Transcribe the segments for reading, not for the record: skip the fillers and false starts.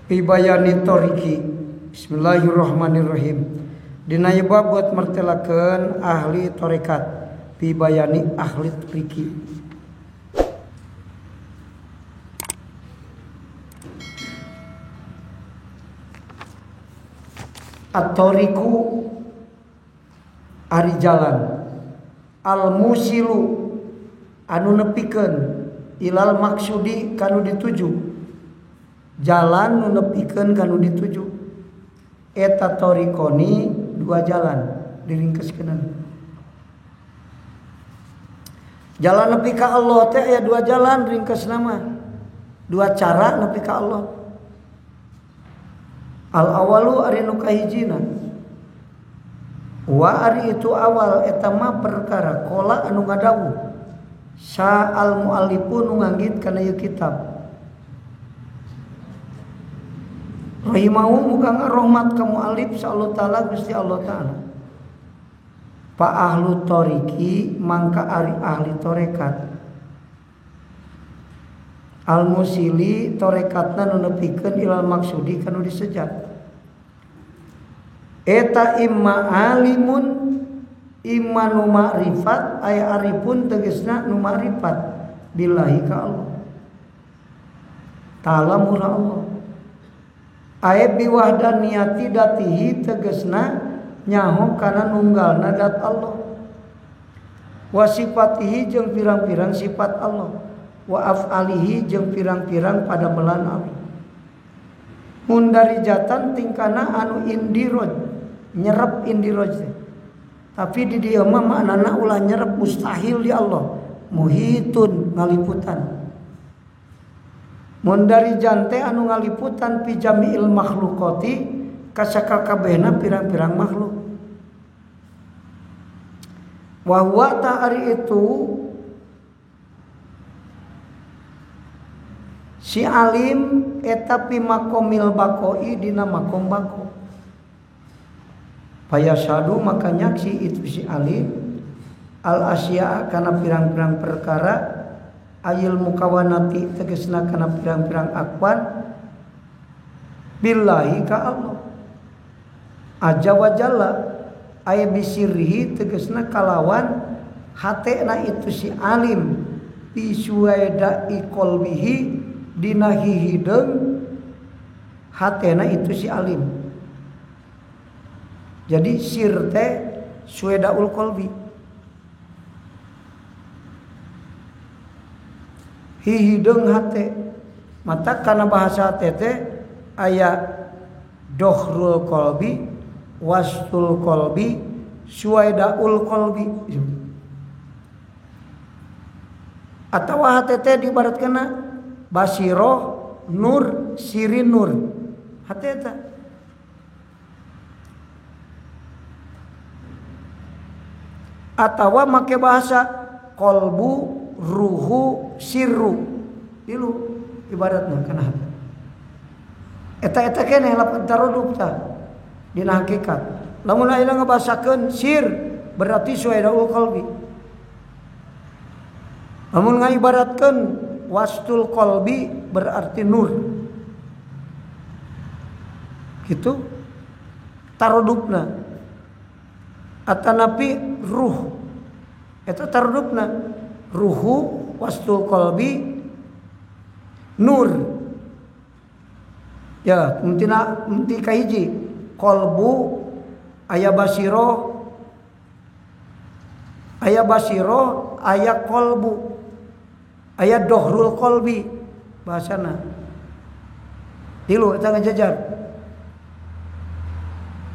Pibayani toriki. Bismillahirrahmanirrahim. Dina ieu bab buat mertelakeun ahli tarekat. Pibayani ahli toriki. At-tariku ari jalan, al-musilu anu nepikeun ilal maksudi kanu dituju. Jalan nu nepikeun kanu dituju. Eta torikoni dua jalan diringkeskeun. Jalan nepi ka Allah teh aya dua jalan ringkesna mah. Dua cara nepi ka Allah. Al awalu ari nu kahijina. Wa ari itu awal eta mah perkara kola anu ngadawuh. Sa al muallifu nu nganggit kana ieu kitab. Rahimahu muga rahmat ka muallif sa Allah taala Gusti Allah taala. Pa ahlu toriki mangka ari ahli torekat. Al musili torekatna nu nepikeun ilal maksudi kanu disejat. Eta imma alimun imma nu ma'rifat aya arifun tegasna nu ma'rifat billahi ka Allah. Ta'ala murah Allah. Aya biwahdaniyati datihi tegasna nyaho kana nunggalna dat Allah. Wa sifatihi jeung pirang-pirang sifat Allah. Wa af'alihi jeung pirang-pirang padamelan Allah. Mun dari jatan tingkana anu indiroj, nyerep indiroj teh. Tapi di dieu mah maknana ulah nyerep mustahil di Allah. Muhitun ngaliputan. Mun dari jante anu ngaliputan pi jami'il makhlukati kasakakabehna pirang-pirang makhluk. Wa huwa ta'ari itu si alim eta pi makomil bakoi dina makom bako. Payasadu maka nyaksi itu si alim al asya kana pirang-pirang perkara ayil mukawanati tegesna kana pirang-pirang akwan billahi ka Allah. Aja wa jalla aya bisirrihi tegesna kalawan hatena itu si alim bi suwaida qalbihi dina hihideung hatena itu si alim. Jadi sir teh suwedaul qalbi. Hihideung hate. Mata kana bahasa hate teh aya dohrul qalbi, wastul qalbi, suwedaul qalbi. Atawa hate teh diibaratkeunna basiroh nur sirin nur hate eta. Atawa make bahasa kolbu ruhu sirru tilu ibaratna kana hate eta eta keneh lapan taroduk tah dina hakikat. Lamun ayeuna ngabasakeun sir berarti suaidaul qalbi. Lamun ngaibaratkeun wastul qalbi berarti nur. Gitu tarodupna. Atanapi ruh eta tarodupna ruhu wastul qalbi nur. Ya mungtina menti kahiji qalbu aya basiro aya basiro aya qalbu aya dohrul qalbi bahasana tilu eta ngajajar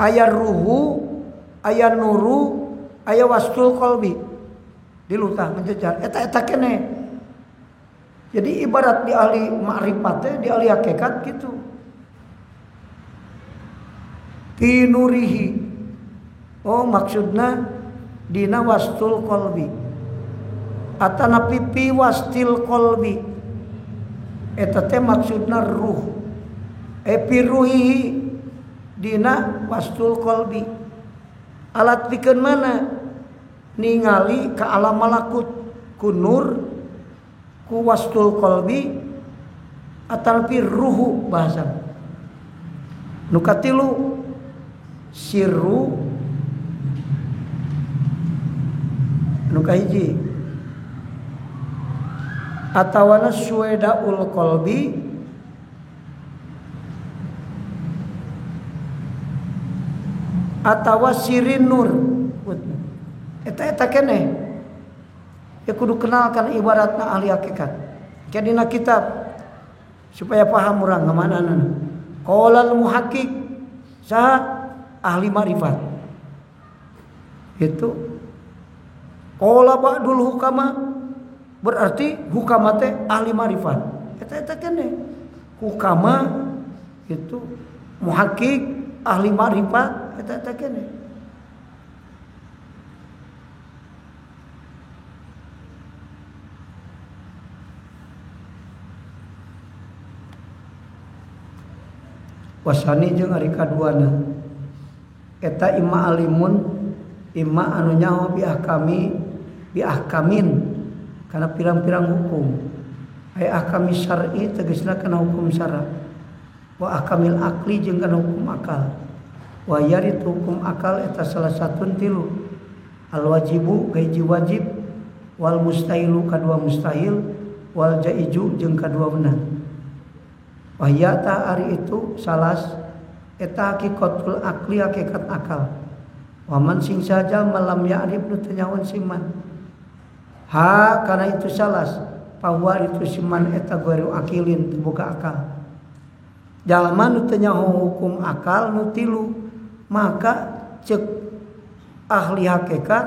aya ruhu aya nuru aya wastul qalbi tilu tah ngajajar eta eta keneh. Jadi ibarat di ahli ma'rifat teh di ahli hakikat gitu tinurihi. Oh maksudna dina wastul qalbi atanapi pi wastil qalbi eta teh maksudna ruh pi ruhihi dina wastul qalbi. Alat pikeun mana ningali ka alam malakut ku nur ku wastul qalbi atanapi ruhu bahasa. Nu katilu sirru nu kahiji atawana suedaul qalbi atawa sirin nur. Eta-eta keneh ya kudu kenalkan ibaratna ahli hakikat. Jadi na kitab supaya paham urang ngamanana. Qaulal muhaqqiq saha ahli ma'rifat. Itu qala ba'dul hukama berarti hukama teh ahli ma'rifat. Eta-eta keneh. Hukama itu muhaqqiq ahli ma'rifat eta-eta keneh. Wasani jeung ari kaduana eta imma alimun imma anu nyaho bi ahkami bi ahkamin kana pirang-pirang hukum ay ahkami syar'i tegasna kana hukum syara wa ahkamil akli jeung kana hukum akal wa yarit hukum akal eta salah satun tilu al wajibu kahiji wajib wal mustahilu kadua mustahil wal jaiju jeung kadua wenang. Wahiyata ari itu salas eta hakikatul akli hakikat akal. Waman sing saja malam ya'rif nu teu nyahoan siman. Ha kana itu salas bahwa itu siman eta gairu akilin teu boga akal. Jalma nu teu nyaho hukum akal nu tilu maka ceuk ahli hakikat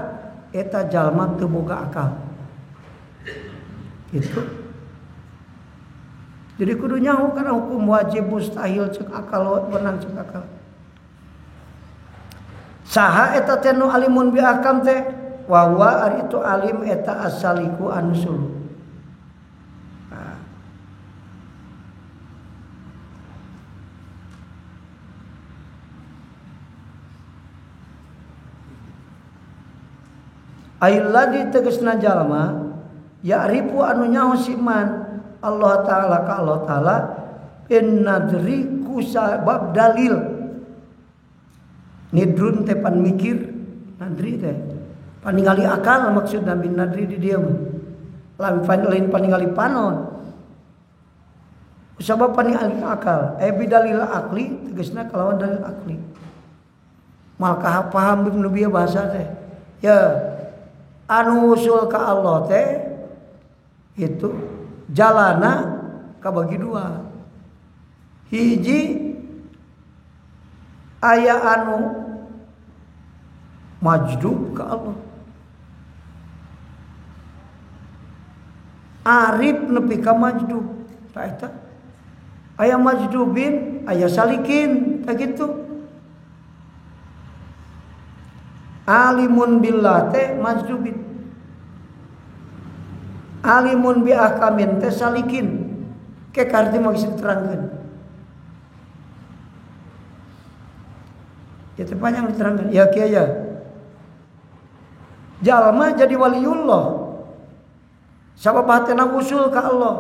eta jalma teu boga akal. Gitu. Jadi kudu nyaho karena hukum wajib mustahil cek akal wenang cek akal. Saha eta teh nu alimun bi ahkam teh wa huwa ari itu alim eta asaliku anu sulu. Ailadi tegasna jalma ya'rifu anu nyaho siman Allah Ta'ala ka Allah Ta'ala in nadri ku sabab dalil nidrun teh pan mikir nadri teh paningali akal maksudna bin nadri di dieu mah lain paningali panon sabab paningali akal bidalil akli tegasna kalawan dalil akli malkah paham nu bieu bahasa teh ya anu usul ka Allah teh itu jalana kabagi dua. Hiji aya anu majdub ka Allah. Arif nepi ka majdub. Ta eta. Aya majdubin, aya salikin, ta kitu. Alimun billah teh majdubin. Alimun bi ahkamin teh salikin. Ke karti mah geus diterangkeun. Ya teh panjang diterangkeun. Ya kieu ya. Jalma jadi waliullah. Sabab hatena usul ka Allah.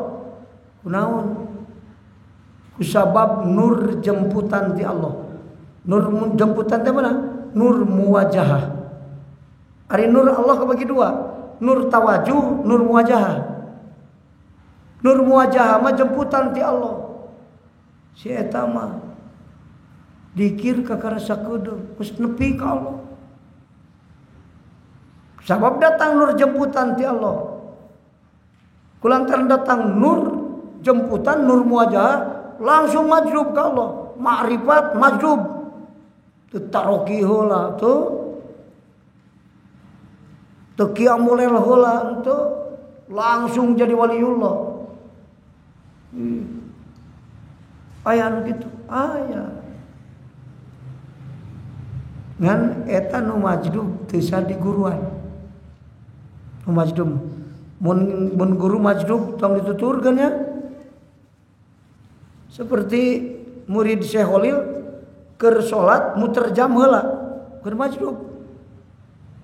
Kunaon? Kusabab nur jemputan ti Allah. Nur jemputan teh mana? Nur muwajahah. Ari nur Allah kebagi dua. Nur tawajuh, nur muwajahah. Nur muwajahah mah jemputan ti Allah. Si eta mah dikir ka karasa kudu, geus nepi ka Allah. Sabab datang nur jemputan ti Allah. Kulantaran datang nur jemputan, nur muwajahah, langsung majlub ka Allah. Ma'rifat majlub. Teu taroki heula tuh. Teu qiyamul lail heula teu langsung jadi waliullah. Aya anu kitu, aya. Ngan eta nu majdub teu sadiguruan. Nu majdub mun guru majdub tong dituturkeun nya. Seperti murid Syekh Khalil keur salat muter jam heula keur majdub.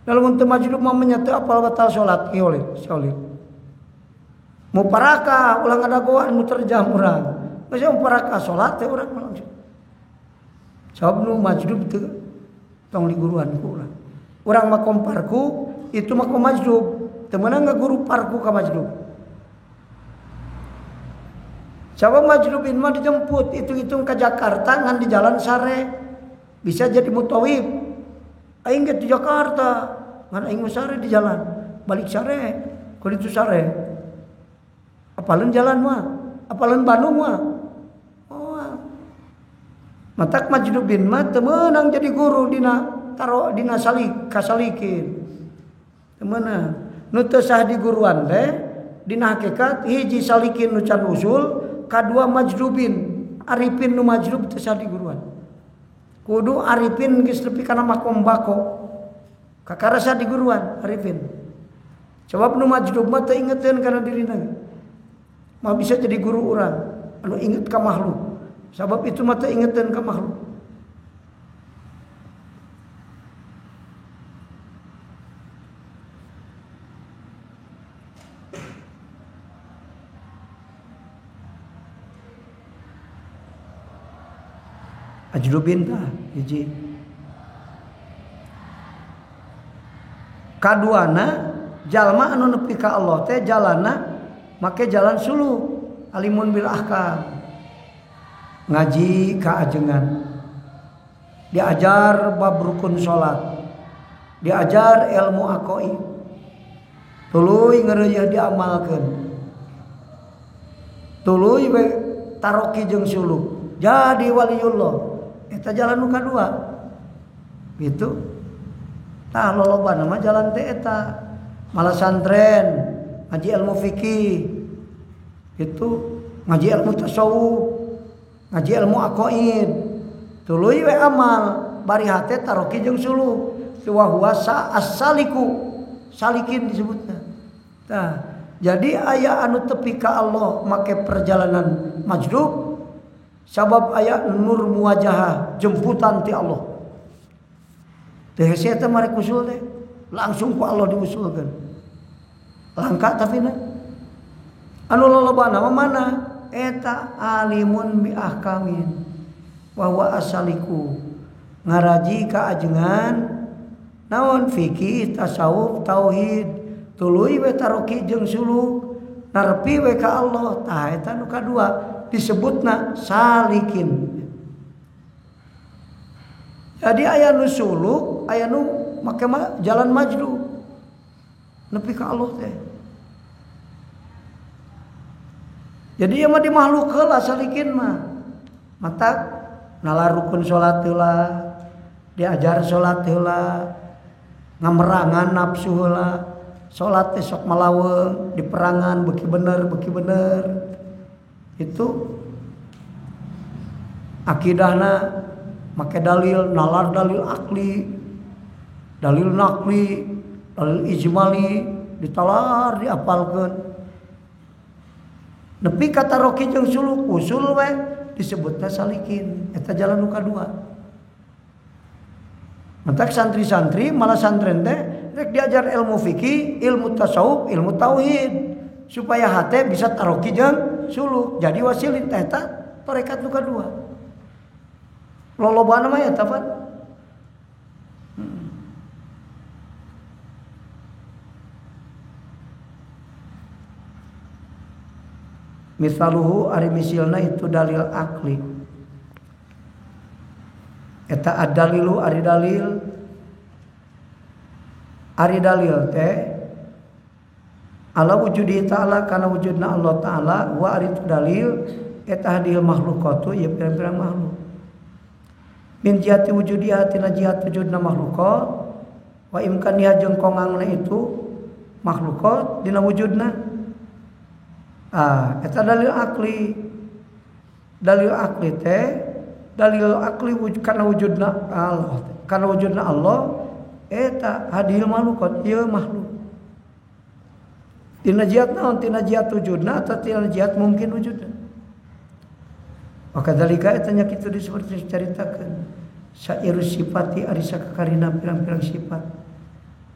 Lalu mun teu majdub mah nya teu apal batal salat ki Khalil, Syekh Khalil. Muparaka ulah ngadagoan muter jam urang. Geus muparaka salat teh urang langsung. Sabab nu majdub teu tong diguruan ku urang. Urang makom parku itu makom majdub. Teu meunang ngaguru parku ka majdub. Sabab majdubin mah dijemput hitung-hitung ke Jakarta ngan di jalan sare. Bisa jadi mutawif. Aing ge di Jakarta ngan aing mah sare di jalan. Balik sare, kudu itu sare. Apaleun jalan mah, apaleun Bandung mah. Oh. Matak majdubin mah teu meunang jadi guru dina taro dina salik kasalikin. Teu meunang. Nu teu sah di guruan teh dina hakikat hiji salikin nu can usul, kadua majdubin, arifin nu majdub teu sah di guruan. Kudu arifin geus nepi kana makom bako. Kakara sah di guruan arifin. Sebab nu majdub mah teu ingeteun kana dirina. Mah bisa jadi guru urang anu inget ka makhluk. Sabab itu mah teu ingeteun ka makhluk. Ajdubin tah hiji. Kaduana jalma anu nepi ka Allah teh jalana make jalan suluk alimun bil ahkam. Ngaji ka ajengan. Diajar bab rukun salat. Diajar ilmu aqaid. Tuluy ngeureuh diamalkeun. Tuluy we taroki jeung suluk. Jadi waliullah. Eta jalan nu kadua. Gitu. Tah lolobana mah jalan teh eta. Malah santren, ngaji ilmu fikih. Itu ngaji ilmu tasawuf, ngaji ilmu aqaid. Tuluy we amal, bari hate taroki jeung suluk. Wa huwa as-saliku. Salikin disebutna. Tah, jadi aya anu tepi ka Allah make perjalanan majdub. Sabab aya nur muwajahah jemputan ti Allah. Teh hese eta marek usul teh langsung ku Allah diusulkeun. Langka tapi na anu lolobana mah mana eta alimun bi ahkamin wa huwa asaliku. Ngaraji ka ajengan naon fikih, tasawuf, tauhid, tuluy we taroki jeung suluk, narpi we ka Allah. Tah eta nu kadua disebutna salikin. Jadi aya nu suluk, aya nu make jalan majdub. Nepi ka Allah teh. Jadi ieu mah di makhluk heula salikin mah. Matak nalar rukun salat heula, diajar salat heula, ngamerangan nafsu heula, salat teh sok malaweung, diperangan beuki bener beuki bener. Itu akidahna make dalil, nalar dalil akli, dalil nakli, dalil ijmali, ditalar diapalkeun. Nepi kata roki jeung suluk usul we disebutna salikin. Eta jalan nu kadua. Matak santri-santri malah santren teh rek diajar ilmu fikih, ilmu tasawuf, ilmu tauhid supaya hate bisa taroki jeung suluk. Jadi wasilin teh eta tarekat nu kadua. Lolobana mah eta pan. Misaluhu ari misilna itu dalil akli. Eta ad-dalilu ari dalil. Ari dalil teh ala wujudi ta'ala kana wujudna Allah ta'ala wa ari itu dalil eta hadil makhluqatu ieu pirang-pirang makhluk. Min jihati wujudiha tina jihat wujudna makhluqat wa imkaniha jeung kongangna itu makhluqat dina wujudna. Ah, eta dalil akli. Dalil akli teh dalil akli kana wujudna Allah. Kana wujudna Allah eta hadil makhluqat ieu makhluk. Tina jihat naon? Tina jihat wujudna atau tina jihat mungkin wujudna. Maka dalika eta nya kitu disebut dicaritakeun. Sairu sifati ari sakakarina pirang-pirang sifat.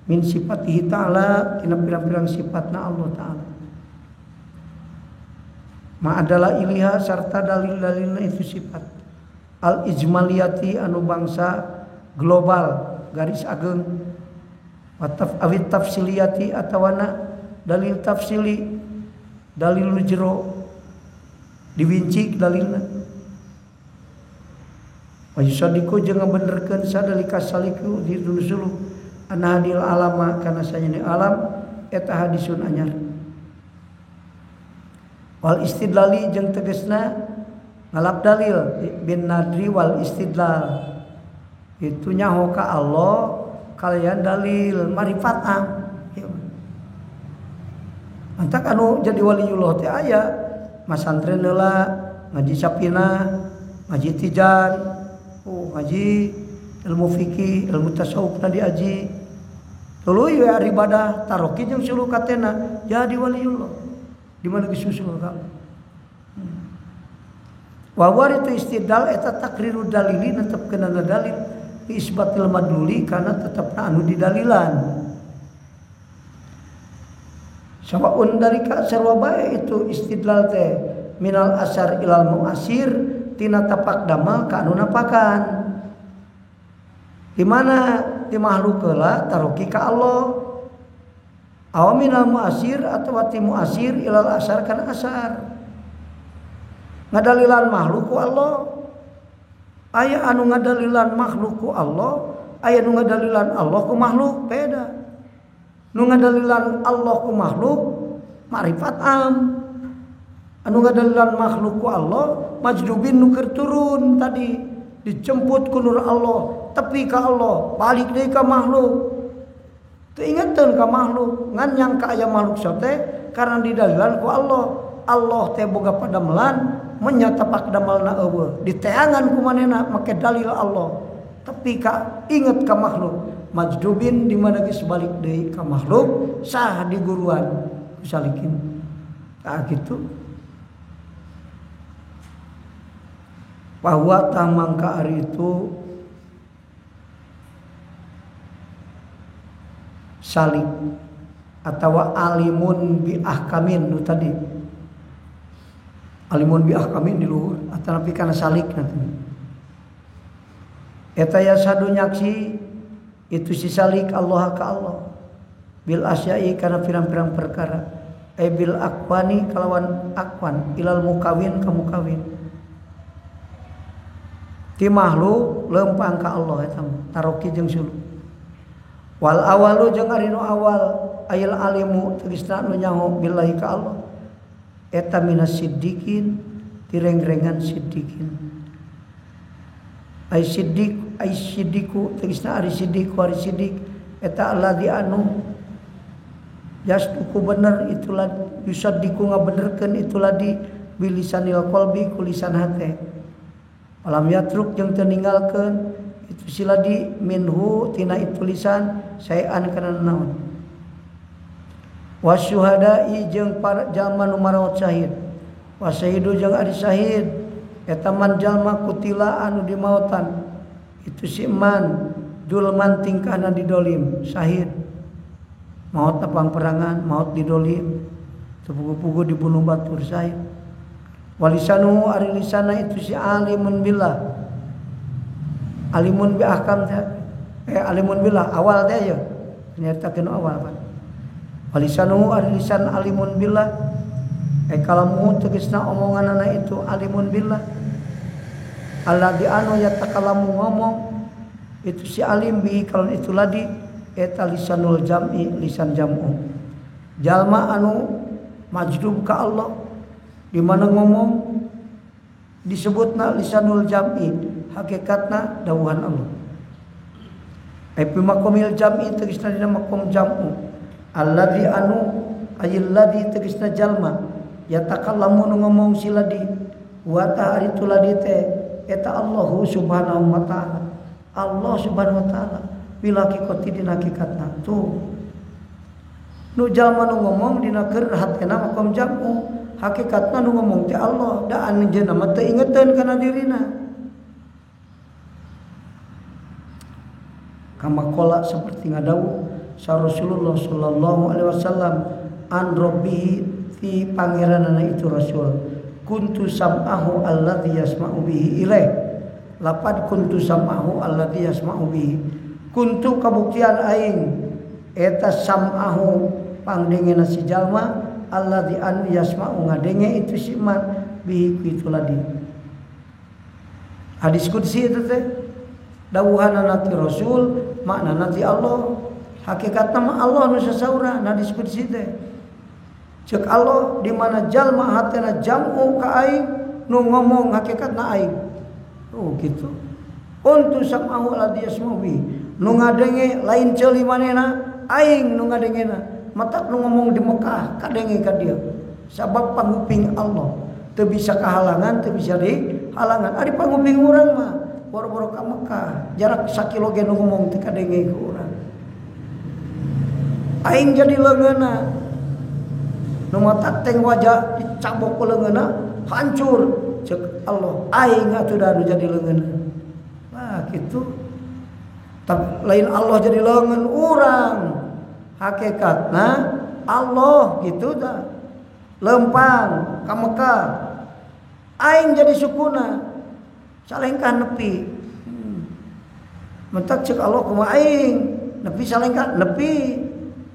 Min sifatihi ta'ala tina pirang-pirang sifatna Allah ta'ala. Ma adalah iliha sarta dalil-dalilna itu sifat. Al ijmaliyati anu bangsa global garis ageng wataf awit tafsiliyati atawana dalil tafsili dalil nu jero diwincik dalilna wa yusaddiqu jeung ngabenerkeun sadalika saliku di suluk anna hadil alama kana sanyana alam eta hadisun anyar wal istidlali jeung tegasna ngalap dalil bin nadri wal istidlal itu nyaho ka Allah kalian dalil marifat am. Mantak anu jadi waliullah teh aya masantren heula ngaji sapina ngaji tijan ngaji ilmu fikih ilmu tasawuf na diaji tuluy we ibadah taroki jeung suluk katena jadi waliullah di mana geus susul ka wa waritu istidlal eta takriru dalili netepkeunana dalil isbatil madluli karena tetepna anu didalilan sawaun dalika sarwa bae itu istidlal teh minal asar ilal muasir tina tapak damal ka anu napakan di mana di makhluk heula taroki ka Allah aw minal muasir atawa ti muasir ilal asar kana asar ngadalilan makhluk ku Allah aya anu ngadalilan makhluk ku Allah aya nu ngadalilan Allah ku makhluk beda nu ngadalilan Allah ku makhluk makrifat am anu ngadalilan makhluk ku Allah majdubin nu keur turun tadi dijemput ku nur Allah tepi ka Allah balik deui ka makhluk teu ingeteun ka makhluk ngan nyangka aya makhluk sote karena didalilan ku Allah Allah teh boga padamelan menyatapak damelna eueuh diteangan ku manehna make dalil Allah tapi ka inget ka makhluk majdubin di mana geus balik deui ka makhluk sah di guruan salikin tah kitu bahwa tah mangka ari itu salik atawa alimun bi ahkamin nu tadi alimun bi ahkamin di luhur atanapi kana salik nanti eta yasadu nyaksi itu si salik Allah ka Allah bil asyai kana pirang-pirang perkara ay bil akwani kalawan akwan ilal mukawin ka mukawin ti makhluk lempang ka Allah eta taroki jeung suluk wal awalu jeung ari nu awal ayil alimu tegasna nu nyaho billahi ka Allah eta minas siddiqin tirengrengan siddiqin ay siddiq ay siddiqu tegasna ari siddiq ari siddiq eta alladzi anu yasduku bener itulah yusaddiqu ngabenerkeun itulah di bilisanil qalbi kulisan hate alam yatruk jeung teu ninggalkeun itu sila di minhu tina itu lisan saean kana naon wasyuhada'i jeung para jalma nu marawat syahid wasyahidu jeung ari syahid eta man jalma kutila anu dimautan itu si man dulman tingkahna didolim syahid maot tapang perangan maot didolim sepugu-pugu dibunuh batur syahid walisanu ari lisana itu si alimun billah alimun bi ahkam teh alimun billah awal teh ya nyaritakeun awal pan walisanu ari lisan alimun billah kalamu tegasna omonganana itu alimun billah alladzi anu yatakalamu ngomong itu si alim bi kalau itu ladi eta lisanul jam'i lisan jam'u jalma anu majdub ka Allah di mana ngomong disebutna lisanul jam'i hakikatna dawuhan Allah ai fi maqamil jam'i tegasna dina maqam jam'u alladzi anu ayil ladzi tegasna jalma yatakallamu nu ngomong si ladi wa ta ari tu ladi teh eta Allahu subhanahu wa ta'ala Allah subhanahu wa ta'ala bil haqiqati dina hakikatna tuh nu jalma nu ngomong dina keur hatena maqam jam'u hakikatna nu ngomong teh Allah da anjeunna mah teu ingeteun kana dirina kama qala seperti ngadawuh sa Rasulullah sallallahu alaihi wasallam an rabbihi ti pangeranana itu Rasul kuntu sam'ahu alladzi yasma'u bihi ilaih Lapad kuntu samahu alladzi yasma'u bihi. Kuntu kabuktian aing eta samahu pangdengena si jalma alladzi an yasma'u ngadenge itu si man bihi kitu ladi. Hadis qudsi itu teh dawuhanana ti Rasul, maknana ti Allah. Hakikatna mah Allah nu sasaurah hadis qudsi teh. Ceuk Allah di mana jalma hatena jam'u ka aing nu ngomong hakikatna aing. Oh gitu. Untu samahu alladzi yasma'u bihi. Nu ngadenge lain ceuli manehna, aing nu ngadengena. Matak nu ngomong di Mekah kadenge ka dia. Sabab panguping Allah teu bisa kahalangan, teu bisa dihalangan. Ari panguping urang mah boro-boro ka Mekah, jarak sakilo ge nu ngomong teu kadenge ku urang. Aing jadi leungeunna. Nu matak teng wajah dicabok ku leungeunna, hancur. Cek Allah aing atuh da nu jadi leungeun. Nah gitu. Tapi lain Allah jadi leungeun urang. Hakikatna Allah gitu dah. Lempang ka Mekah. Aing jadi sukuna. Salengkah nepi. Mentak cek Allah kumaha aing? Nepi salengkah nepi.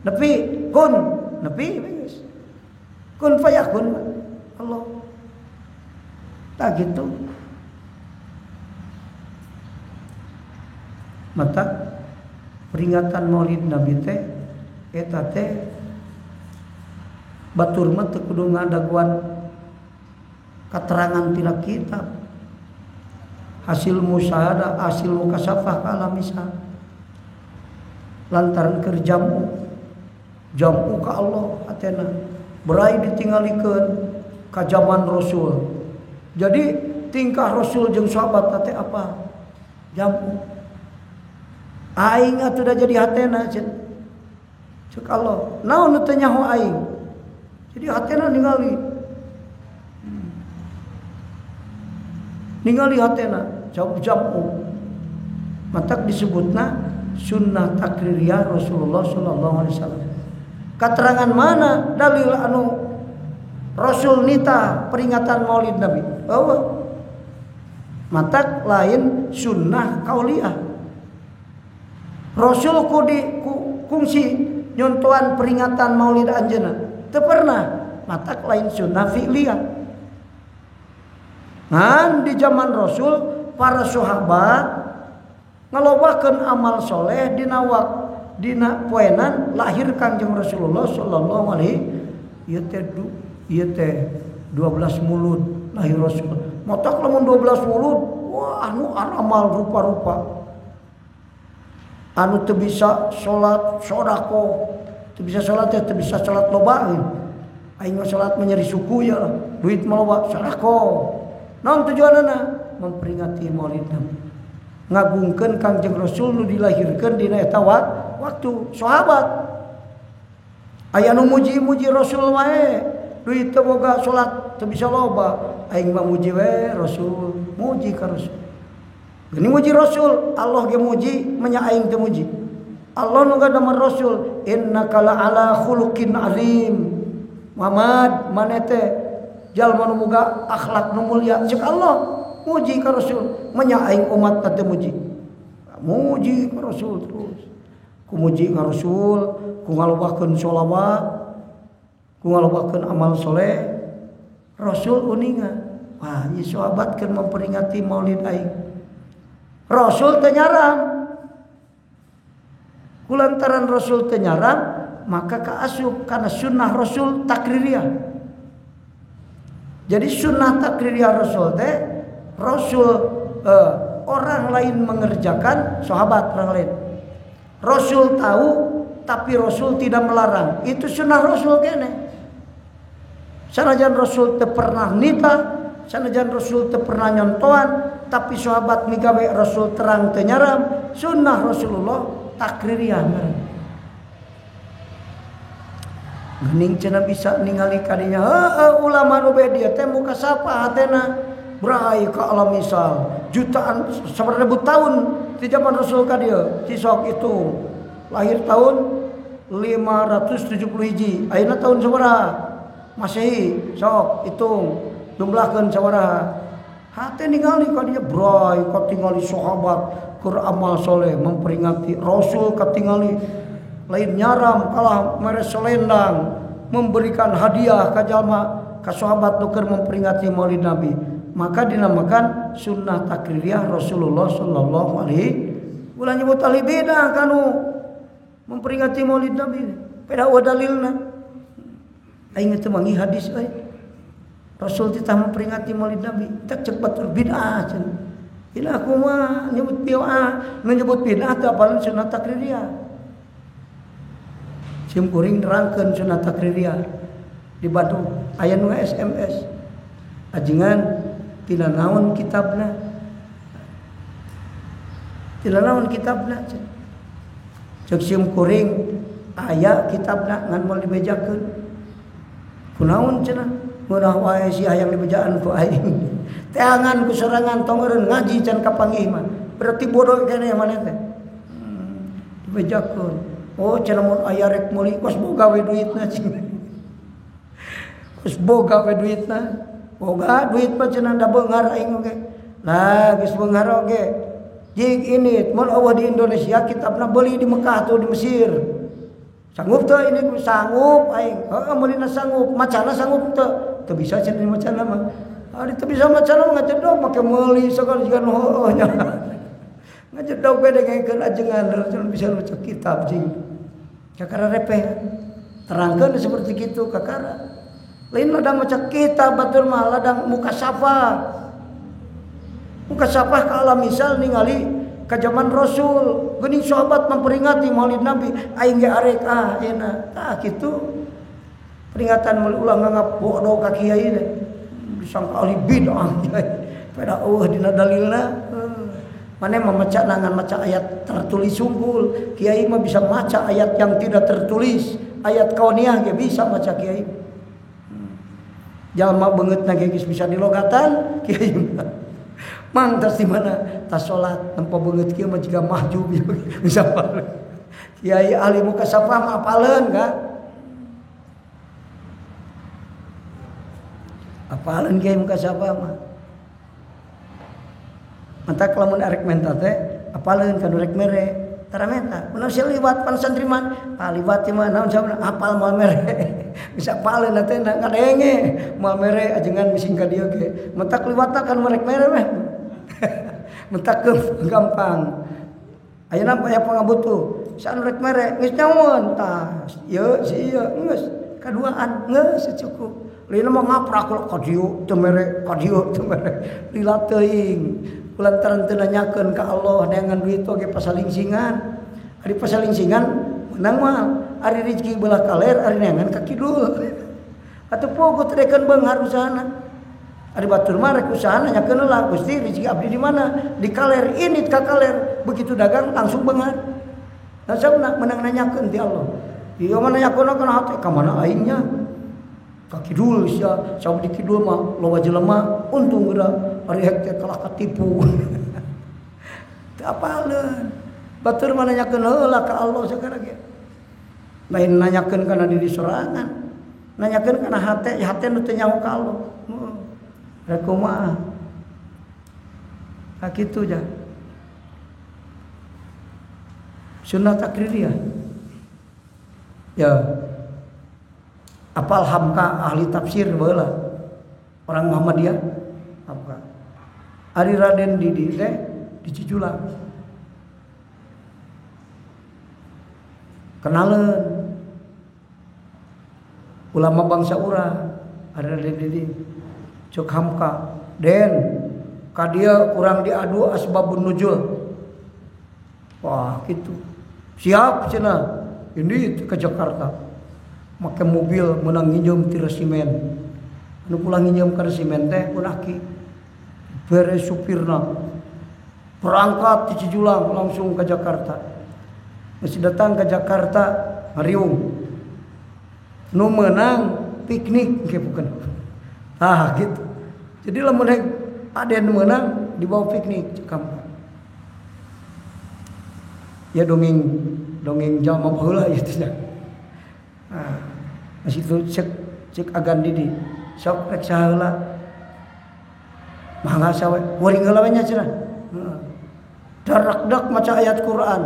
Nepi kun nepi geus. Kun fayakun Allah. Tak gitu. Mata peringatan Maulid Nabi teh eta teh batur mah teu kudu ngadaguan katerangan tina kitab. Hasil musyahadah, hasil mukasafah ka alam misal. Lantaran keur jamu. Jamu ka Allah hatena. Berai ditinggalikeun ka zaman Rasul. Jadi tingkah Rasul jeung sahabat teh apa? Jamu. Aing atuh da jadi hatena cek Allah. Naon nu teu nyaho aing? Jadi hatena ningali. Ningali hatena jamu. Matak disebutna sunnah takririyah Rasulullah sallallahu alaihi wasallam. Keterangan mana dalil anu Rasul nita peringatan Maulid Nabi? Oh, matak lain sunnah kauliyah. Rasul kungsi nyontohan peringatan Maulid anjeunna. Teu pernah. Matak lain sunnah fi'liyah. Ngan di zaman Rasul para sahabat ngalobakeun amal soleh dina dina poenan lahir Kangjeng Rasulullah sallallahu alaihi ieu teh ieu teh 12 mulud lahir Rasul. Matak lamun 12 mulud wah anu amal rupa-rupa. Anu teu bisa salat sedekah, teu bisa salat teh teu bisa salat loba. Aing mah salat mah nyeri suku ya lah, duit mah loba sedekah. Naon tujuanna? Memperingati Maulid Nabi. Ngagungkeun Kangjeng Rasul nu dilahirkeun dina eta waktu sahabat. Aya nu muji-muji Rasul wae, duit teu boga salat teu bisa loba, aing mah muji we Rasul, muji ka Rasul. Geuning muji Rasul, Allah ge muji, menya aing teu muji. Allah nu ngadamel Rasul, innaka la'ala khuluqin azim. Muhammad maneh teh jalma nu boga akhlak nu mulia, ceuk Allah. Muji ka Rasul, menya aing umat teu muji. Muji ka Rasul terus. Ku muji ka Rasul, ku ngalobakeun sholawat, ku ngalobakeun amal soleh. Rasul uninga. Wah, ieu sahabat keur memperingati Maulid aing. Rasul teu nyaram. Kulantaran Rasul teu nyaram, maka kaasup kana sunnah Rasul takririyah. Jadi sunnah takririyah Rasul teh Rasul orang lain mengerjakan, sahabat orang lain. Rasul tahu tapi Rasul tidak melarang. Itu sunnah Rasul kene. Sanajan Rasul teu pernah nitah, sanajan Rasul teu pernah nyontohan, tapi sahabat migawe Rasul terang teu nyaram, sunnah Rasulullah takririyah ngaran. Geuning cenah bisa ningali kadinya, heueuh ulama nu bae dieu teh muka sapa hatena berai ka alam misal jutaan sabaraha ribu tahun di zaman Rasul ka dieu cisok itu lahir tahun 570 hiji ayeuna tahun sabaraha Masehi sok hitung jumlahkeun sabaraha Hate ningali ka dieu bray katingali sahabat keur amal soleh memperingati Rasul katingali lain nyaram kalah mere selendang memberikan hadiah ka jalma ka sahabat nu keur memperingati Maulid Nabi. Maka dinamakan sunnah takririyah Rasulullah sallallahu alaihi ulah nyebut ahli bidah kanu memperingati Maulid Nabi. Pada wa dalilna. Aing teu manggih hadis euy. Rasul titah memperingati Maulid Nabi, tak cek batur bid'ah cenah. Ila kumaha nyebut bid'ah, nyebut bid'ah teu apaleun sunnah takririyah. Sim kuring nerangkeun sunnah takririyah di Bandung aya nu SMS. Ajengan tina naon kitabna? Tina naon kitabna? Cek sim kuring aya kitabna ngan moal dibejakeun. Kunaon cenah? Ngeunah wae sia hayang dibejaan ku aing. Teangan ku sorangan tong eureun ngaji can kapanggih mah. Berarti bodoh keneh maneh teh. Dibejakeun. Oh cenah mun aya rek meuli kos boga we duitna cenah. Kos boga we duitna. Boga duit mah cenah da beunghar aing oge. Lah geus beunghar oge. Jig ini mun eueuh di Indonesia kitabna beuli di Mekah tuh di Mesir. Sanggup teu ini sanggup aing. Heeh meulina sanggup, macana sanggup teu. Teu bisa cenah macana mah. Ari teu bisa macana mah ngajedog make meuli sagala jiga nu heueuh nya. Ngajedog we dengekeun ajengan cenah bisa maca kitab jing. Kakara repeh. Terangkeun seperti kitu kakara. Lain ladang maca kitab batur mah ladang mukasafah. Mukasafah ka alam misal ningali ka zaman Rasul, geuning sahabat memperingati Maulid Nabi, aing ge arek ah ayeuna. Tah kitu. Peringatan Maulid ulah nganggap bodoh ka kiai teh. Disangka ahli bid'ah. Pada eueuh dina dalilna. Mane mah maca nangan maca ayat tertulis unggul, kiai mah bisa maca ayat yang tidak tertulis, ayat kauniyah ge bisa maca kiai. Jalma beungeutna ge geus bisa dilogatan kiai mah. Mang tas di mana? Tas salat nempo beungeut kieu mah jiga mahjub bisa apaleun. Kiai ahli mukasafah mah apaleun ka? Apaleun kiai mukasafah mah. Mantak lamun arek menta teh apaleun ka nu rek mere. Tara menta. Mun sia liwat pan santriman, ah liwat mah naon sabna apal moal mere. Bisa apaleun teh ngadenge moal mere ajengan bising ka dieu ge. Mentak liwatna kan rek mere meh. Mentak gampang. Ayeuna aya pangabutuh. Saanu rek mere geus nyaon tah. Ieu si ieu geus kaduaan geus cukup. Lina mah ngaprak ka dieu teu mere, ka dieu teu mere. Lila teuing. Kulantaran teu nanyakeun ka Allah neangan duit oge pasalingsingan. Ari pasalingsingan menang mah. Ari rezeki belah kaler, ari neangan ka kidul. Atuh pogo teu dekeun beunghar usahana. Ari batur mah rek usaha nanyakeun lah Gusti rezeki abdi di mana? Di kaler ini ka kaler. Begitu dagang langsung beunghar. Nah sabna menang nanyakeun ti Allah. Ieu mah nanyakeun kana hate ka mana aingnya? Ka kidul sia, sabab di kidul mah loba jelema untung geura ari hek teh kalah katipu. Teu apaleun. Batur mah nanyakeun heula ka Allah sagala ge. Lain nanyakeun kana diri sorangan. Nanyakeun kana hate, hate nu teu nyaho ka Allah. Rek kumaha? Tah kitu ja. Sunnah takririyah. Ya. Apal Hamka ahli tafsir baheula. Orang Muhammadiyah Hamka. Ari Raden Didi teh di Cijulang. Kenaleun ulama bangsa urang Ari Raden Didi. Cek Hamka, Den, ka dieu urang diadu asbabun nuzul. Wah, gitu. Siap cenah. Ini ke Jakarta. Make mobil menang nginjem ti resimen. Anu pulang nginjem ka resimen teh pun aki. Bere supirna. Berangkat di Cijulang langsung ke Jakarta. Masih datang ke Jakarta ngariung. Nu menang piknik ke bukan. Ah gitu. Jadi lamun rek aden menang dibawa piknik cek Hamka. Ya dongeng jalma baheula ieu teh. Ah, masih itu cek agan didi. Sok rek saheula. Mangga sawe kuring heula we nya cenah. Heeh. Darak-dak maca ayat Quran.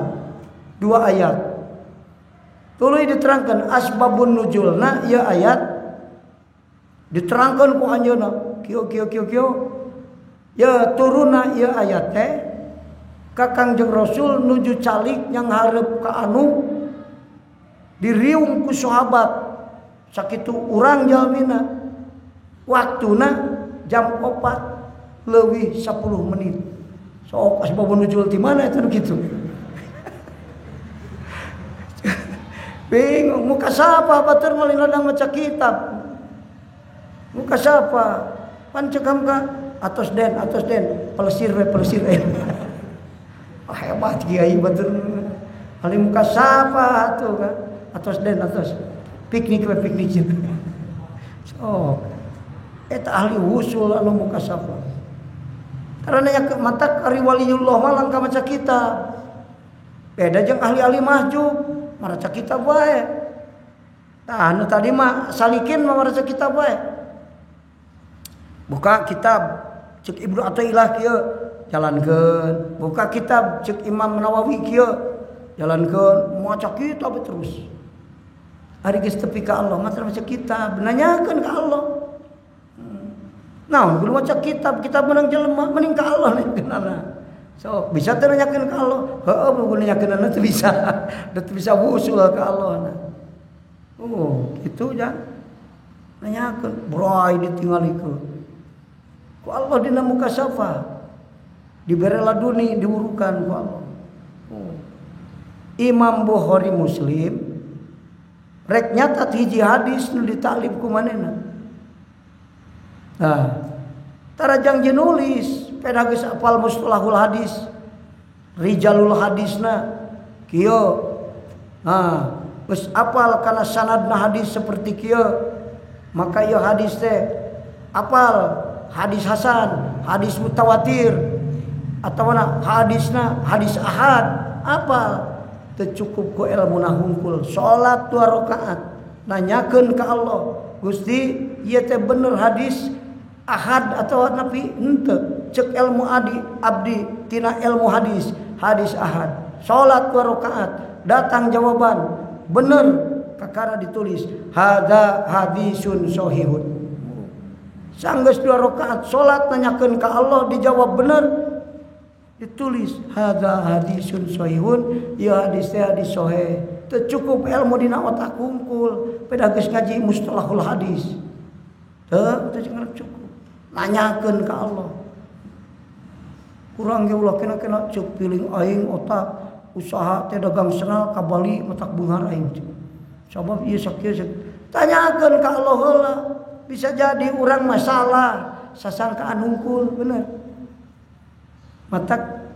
2 ayat. Tuluy diterangkan asbabun nuzulna ieu ayat diterangkan ku anjeunna kieu kieu kieu kieu. Ya turunna ieu ayat teh ka Kangjeng Rasul nuju calik yang hareup ka anu diriung ku sahabat sakitu urang jalmina waktuna jam 4 leuwih 10 menit. Sok asbabun nuzul ti mana eta nu kitu. Bingung muka sapa batur meuli ladang maca kitab. Muka sapa? Pan cekam ka atos den pelesir we pelesir. Oh, hebat kiai batur. Ali muka sapa atuh kan? Atos den atos. Piknik we piknik. Sok. Eta ahli usul anu muka sapa. Karena nya mata ari waliullah mah langka maca kitab. Beda jeung ahli-ahli mahjub. Maraca kitab wae. Tah anu tadi mah salikin mah maraca kitab wae. Buka kitab cek Ibnu Athaillah kieu jalankeun. Buka kitab cek Imam Nawawi kieu jalankeun, maca kitab terus. Ari geus tepi ka Allah mah maca kitab, nanyakeun ka Allah. Naon kudu maca kitab, kitab menang jelema mending ka Allah nanyakeunana. So, bisa teu nanyakeun ka Allah? Heueuh buku nanyakeunana teu bisa. Teu bisa wusul ka Allah. Oh, kitu jang. Nanyakeun, bray ditinggalikeun. Ku Allah dina muka safa. Dibere laduni diurukan ku Allah. Oh. Imam Bukhari Muslim rek nyatat hiji hadis nu ditaklif ku manehna. Nah, tarajang jeung nulis pedah geus apal mustalahul hadis rijalul hadisna kieu. Nah, geus apal kana sanadna hadis seperti kieu, maka ieu hadis teh apal hadis hasan, hadis mutawatir atawa hadisna hadis ahad, apal. Teu cukup ku ilmuna hungkul. Salat 2 rakaat nanyakeun ka Allah, Gusti ieu teh bener hadis ahad atau nabi henteu, cek ilmu adi abdi tina ilmu hadis, hadis ahad. Salat 2 rakaat datang jawaban bener, kakara ditulis hadza hadisun sahihun. Sanggeus 2 rakaat salat nanyakeun ka Allah dijawab bener, ditulis hadza hadisun sahihun, ieu hadis teh hadis sahih. Teu cukup ilmu dina otak hungkul, pedah geus ngaji mustalahul hadis. Teu cukup. Nanyakeun ka Allah. Kurang ge ulah kena-kena ceuk piling aing otak usaha teh dagang senal ka Bali matak beunghar aing. Sabab ieu sakieu tanyakeun ka Allah heula. Bisa jadi urang masalah sasangkaan hungkul bener. Matak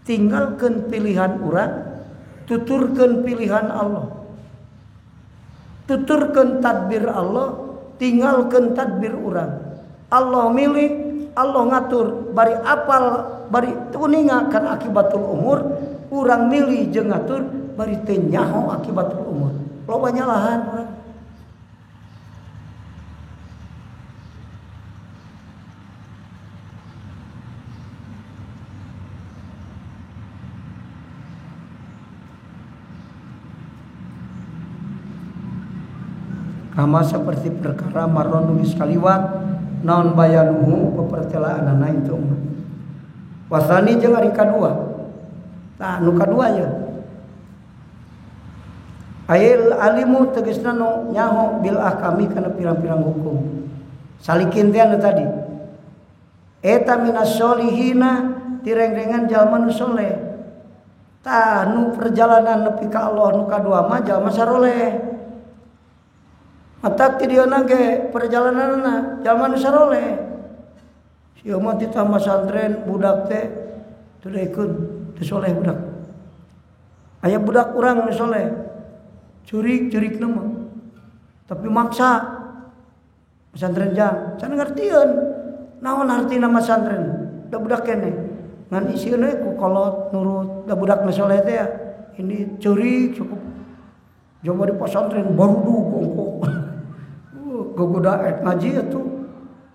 tinggalkeun pilihan urang, tuturkeun pilihan Allah. Tuturkeun tadbir Allah, tinggalkeun tadbir urang. Allah milih, Allah ngatur, bari apal, bari uninga kan akibatul umur, urang milih jeung ngatur, bari teu nyaho akibatul umur. Loba nyalahan urang. Kama seperti perkara marron nulis kaliwat naon bayanuhu pepertelaanana itu mah. Wasani jeung ari kadua. Tah nu kadua ye. Ail alimu tegasna nu nyaho bil ahkami kana pirang-pirang hukum. Salikin teh anu tadi. Eta minas solihina tirengrengan jalma nu soleh. Tah nu perjalanan nepi ka Allah nu kadua mah jalma saroleh. Matak ti dieu ge perjalananna jalma nu saroleh. Ieu mah ditambah santren budak teh teu daekeun, teu soleh budak. Aya budak urang nu soleh. Curik-curikna mah. Tapi maksa pesantren jang, can ngartieun. Naon artina masantren? Da budak keneh. Ngan isieun we ku kolot nurut, da budak nu soleh teh ya. Ini curik cukup. Coba di pesantren barudu kongko. Gogoda et ngaji atuh.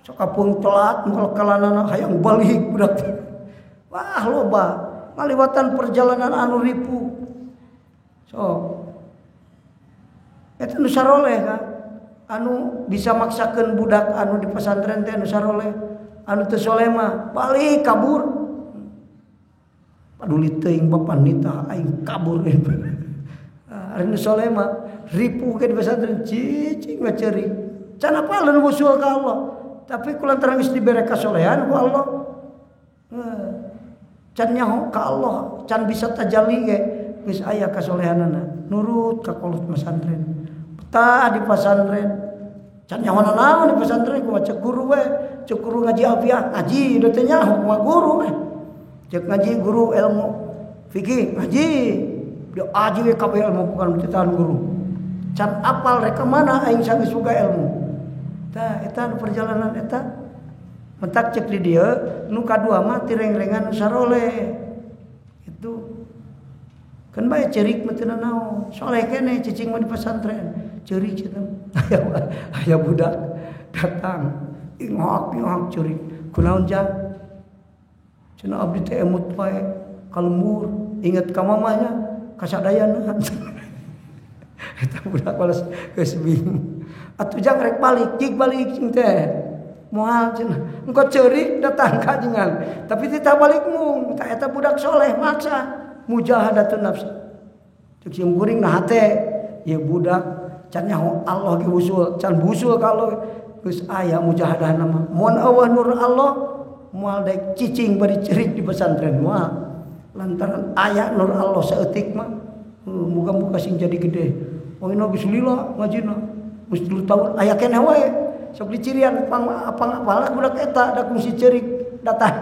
Sok kapeung telat moal kalanana hayang balik budak. Wah loba ngaliwatan perjalanan anu ripuh. Sok eta nu saroleh ka anu bisa maksakeun budak anu di pesantren teh anu saroleh, anu teu soleh mah balik kabur. Paduli teuing bapa nitah aing kabur. Ari nu soleh mah ripuh ke di pesantren cicing we ceurik. Can apaleun wusul ka Allah. Tapi kulantaran geus dibere kasolehan ku Allah. Can nyaho ka Allah, can bisa tajalli ge geus aya kasolehanana. Nurut ka kolot pesantren. Betah di pesantren. Can nyaho naon di pesantren kumaha cek guru we, cek guru ngaji alfiah, ngaji da teu nyaho kumaha guru we. Cek ngaji guru ilmu fikih, ngaji. Dia aji we kabeh ilmu bukan titahan guru. Can apal rek ka mana aing sanggeus boga ilmu. Tah eta nu perjalanan eta mentak cek di dieu nu kadua mah tirengrengan nu saroleh. Itu kan bae ceurik mah teu nanaon. Soleh keneh cicing mah di pesantren. Ceurik cenah. Aya budak datang ingok-ingok ceurik. Kunaon jang? Cenah abdi teh emut wae ka lembur, inget ka mamanya kasadayana. Eta budak balas geus bingung. Atuh jang rek balik, cik balik cing teh. Moal cenah. Engko ceurik datang ka jengan. Tapi titah balik mung, tah eta budak soleh maksa mujahadatun nafs. Cek sieun kuring nah hate, ieu budak can nyaho Allah ge wusul, can busul ka Allah geus aya mujahadahna mah. Mun eueuh nur Allah moal daek cicing bari ceurik di pesantren moal. Lantaran aya nur Allah saeutik mah muga-muga sing jadi gede. Wong geus lila ngajina. Geus 3 tahun aya keneh wae. Sok dicirian pang apal budak eta da kungsi ceurik datang.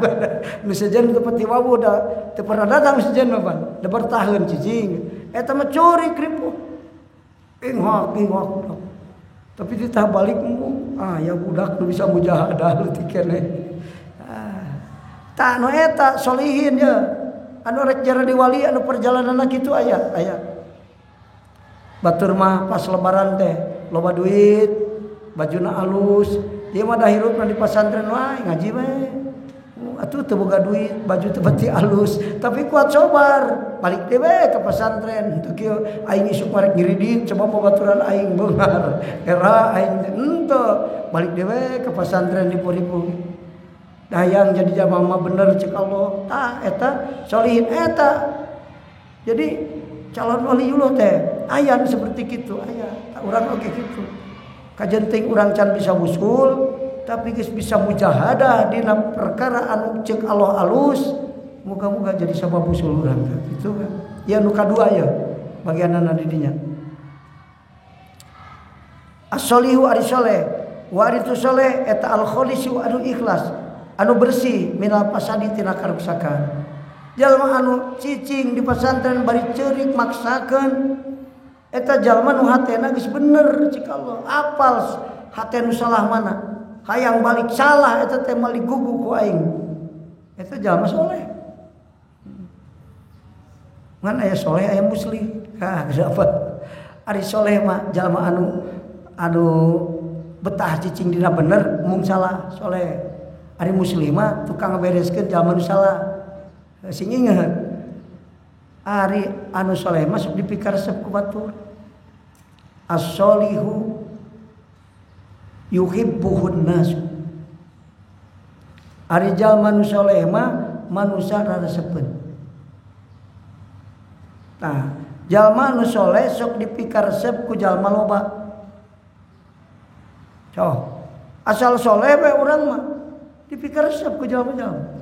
Nu sejen teu peti wawuh da teu pernah datang sejen mah pan. Da bertahan cicing. Eta mah ceurik ripuh. Inghok inghok. Tapi ditah balik embung. Ah ya budak nu bisa mujahadah leutik keneh. Ah. Tah nu eta solihin ye. Anu rek jadi wali anu perjalananna kitu aya aya. Batur mah pas lebaran teh loba duit, bajuna alus, ieu mah da hirupna di pesantren wae ngaji we. Atuh teu boga duit, baju teu beuti alus, tapi kuat sobar, balik deui we ka pesantren. Teu kieu aing isuk mah rek ngiridit coba babaturan aing beunghar. Era aing henteu, balik deui we ka pesantren ripuh-ripuh. Dayang jadi jamaah mah bener cek Allah. Tah eta solihin eta. Jadi calon waliullah teh aya nu seperti kitu aya. Urang oge kitu. Kajenting urang can bisa wusul tapi geus bisa mujahadah dina perkara anu cek Allah alus, muga-muga jadi sabab wusul urang kitu kan. Ya nu kadua ya bagianana di dinya. As-solihu ari soleh, wa ari tu soleh eta al-khalisu anu ikhlas, anu bersih minal fasadi tina karuksakan. Jalma anu cicing di pesantren bari ceurik maksakeun eta jalma nu hatena geus bener cik Allah, apal hate nu salah mana, hayang balik salah eta teh moal digugu ku aing. Eta jalma soleh. Ngan aya soleh aya muslim. Hah, kenapa? Ari soleh mah jalma anu betah cicing dina bener mung salah soleh. Ari muslimah tukang ngabereskeun jalma nu salah. Sing inget. Ari anu soleh mah sok dipikaresep ku batur. As-solihu yuhibbuhun nas. Ari jalma nu soleh mah manusia raresepeun. Tah, jalma nu soleh sok dipikaresep ku jalma loba. Coh, asal soleh we urang mah dipikaresep ku jalma-jalma.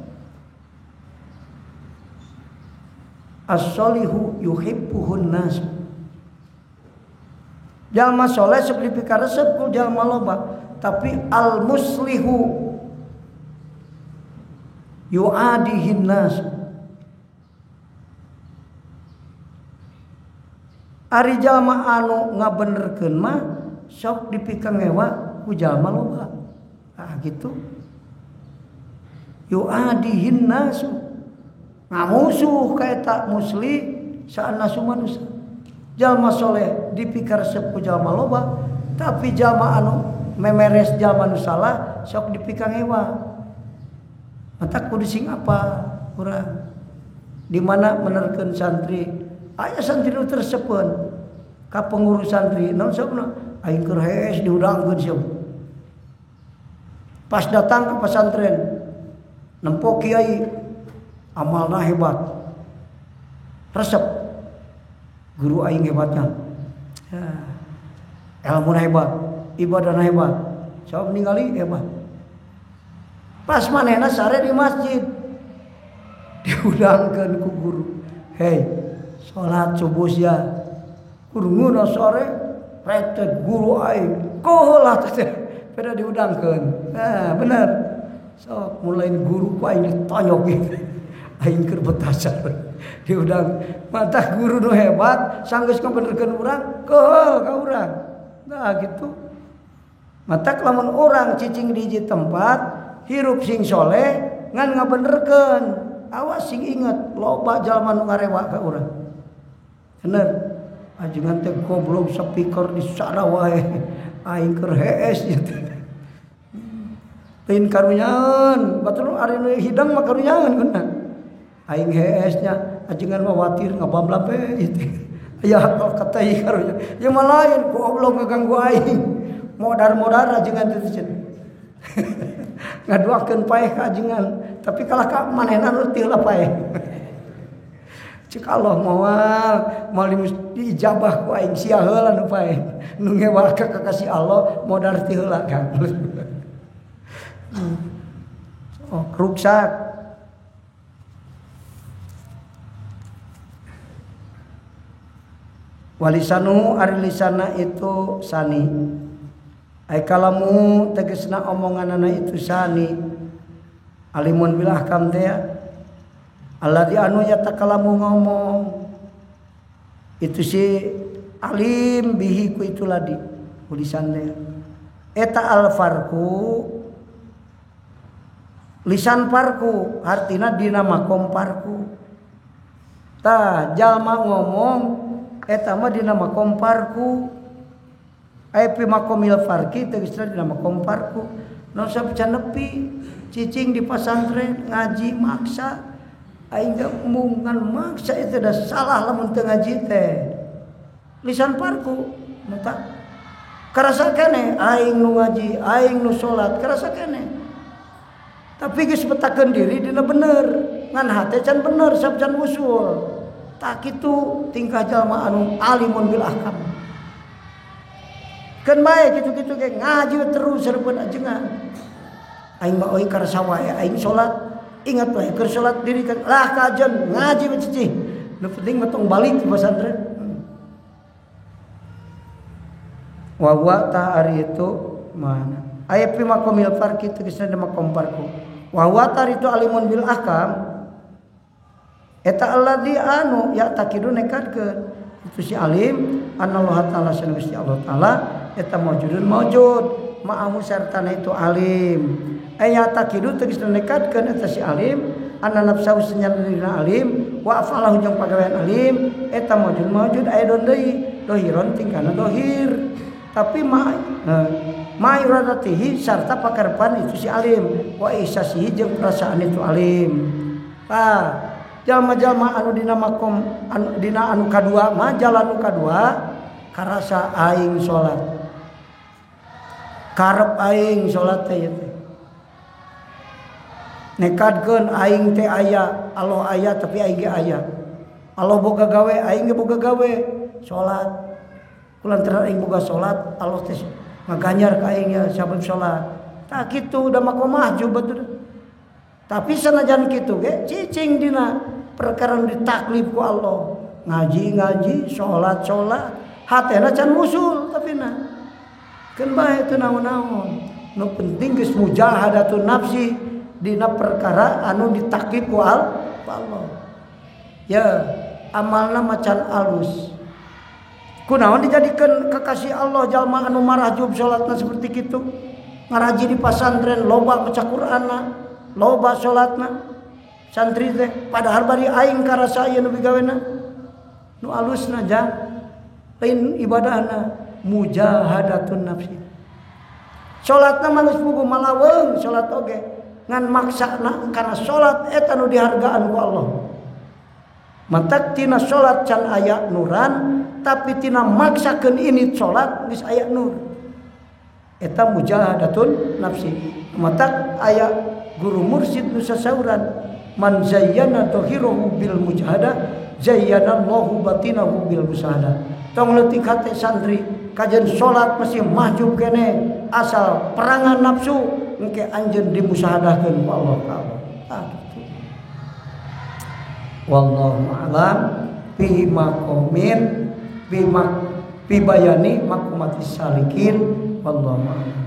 As-solihu yuhibbuhun nas. Jalma soleh sok dipikaresep ku jalma loba, tapi al-muslihu yu'adihin nas. Ari jalma anu ngabenerkeun mah sok dipikangewa ku jalma loba. Ah gitu. Yu'adihin nas. Ngamusuh ka eta musli saanasu manusia. Jalma soleh dipikaresep ku jalma loba, tapi jalma anu memeres jalma nu salah apal sok dipikangewa. Mata kudu sing apal urang. Di mana menerkeun santri, aya santri nu tersepeun ka pengurus santri, naon sababna? Aing keur hees dihudangkeun sia. Pas datang ke pesantren, nempo kiai amalna hebat. Resep. Guru aing hebatnya. Ya. Ilmuna hebat, ibadahna hebat. Sabab ningali hebat. Pas manehna sare di masjid. Dihudangkeun ku guru. Hei, salat subuh sia. Kurunguna sore retet guru aing. Koholah teh pada dihudangkeun. Nah, bener. Sok mulai guru ku aing ditonyok gitu. Aing keur betasar. Diudang mata guru nu hebat sanggeus ngabenerkeun urang, keuheul ka urang. Nah, gitu. Matak lamun urang cicing di hiji tempat, hirup sing soleh ngan ngabenerkeun. Awas sing inget loba jalma nu ngarewa ka urang. Bener. Ajengan teh goblok speaker di sana wae. Aing keur hees gitu. Lain karunyaeun, batur ari nu hidang mah karunyaeun geuna. Aing hees nya ajengan mah watir ngabamlap we gitu. Aya akal katai karunya. Ya mah lain goblok ngaganggu aing. Modar-modar ajengan teh cenah. Ngaduakeun paeh ka ajengan, tapi kalah ka manehna nu teu lah paeh. Cek Allah moal moal diijabah ku aing sia heula nu paeh. Nu ngewa ka kakasih Allah modar teu heula kan. Oh, ruksak. Walisanu ari lisana itu sani. Ai kalamu tegesna omonganana itu sani. Alimun bil ahkam teh alladzi anu yatakalamu ngomong. Itu si alim bihi ku itu ladi lisan teh. Eta al farqu lisan parku artina dina makom parku. Tah jalma ngomong eta mah dina makom parku. Aya pi makomil farqi tegasna dina makom parku. Nu can nepi cicing di pasantren ngaji maksa aing ge mungan maksa itu dah salah lamun teu ngaji teh. Lisan parku mata karasa keneh aing nu ngaji, aing nu salat karasa keneh. Tapi geus petakeun diri dina bener, ngan hate can bener sab can usul. Tak kitu tingkah jalma anu alimun bil ahkam. Keun bae kitu-kitu ge ngaji terus sareupeun ajengan. Aing mah euy karasa wae aing salat, ingat wae keur salat diri kan lah kajen ngaji we cicing. Nu penting mah tong balik di pesantren. Wa wa ta ari itu mana? Aya pi makomil farqi tegasna di makom parku. Wa wa ta itu alimun bil ahkam. Eta alladzi anu ya takidu nekadkeun itu si alim anallah ta'ala sana Gusti Allah ta'ala eta maujudun maujud ma'ahu sartana itu alim aya takidu tegasna nekadkeun eta si alim anna nafsahu senyana alim wa afalahu jeung pagawean alim eta maujud maujud aya don deui dohiron tingkana dohir tapi ma iradatihi sarta pakarepan itu si alim wa ihsasihi jeung perasaan itu alim. Tah jalma-jalma anu dina makom anu dina anu kadua mah jalan anu kadua karasa aing salat karep aing salat teh ieu teh nekadkeun aing teh aya Allah aya tapi aing ge aya Allah boga gawe aing ge boga gawe salat kulantaran aing boga salat Allah teh ngaganjar ka aing ya sabab salat tah kitu da makom mahjub batur. Tapi sanajan kitu ge cicing dina perkara ditaklif ku Allah. Ngaji-ngaji, salat-salat, hatena can usul tapi na. Keun bae teu naon-naon. Nu penting geus mujahadatun nafsi dina perkara anu ditaklif ku Allah. Ya, amalna macan alus. Kunaon dijadikeun kekasih Allah jalma anu marajub salatna seperti kitu. Ngaraji di pasantren loba maca Qur'anna. Loba salatna santri teh padahal bari aing karasa ieu nu bigawena nu alusna jang lain ibadahna mujahadatun nafsi. Salatna mah geus puguh malaweung salat oge ngan maksana kana salat eta nu dihargaan ku Allah. Matak tina salat can aya nuran tapi tina maksakeun ini salat geus aya nur. Eta mujahadatun nafsi. Matak aya guru mursid nu sasauran man zayyana dhahirahu bil mujahadah zayyanallahu batinahu bil musahadah. Tong leutik hate santri kajen salat masih mahjub kene asal perangan nafsu engke anjeun dimusahadahkeun ku Allah ka Allah. Wallahu a'lam fi maqamin fi bayani maqamatis salikin wallahu a'lam.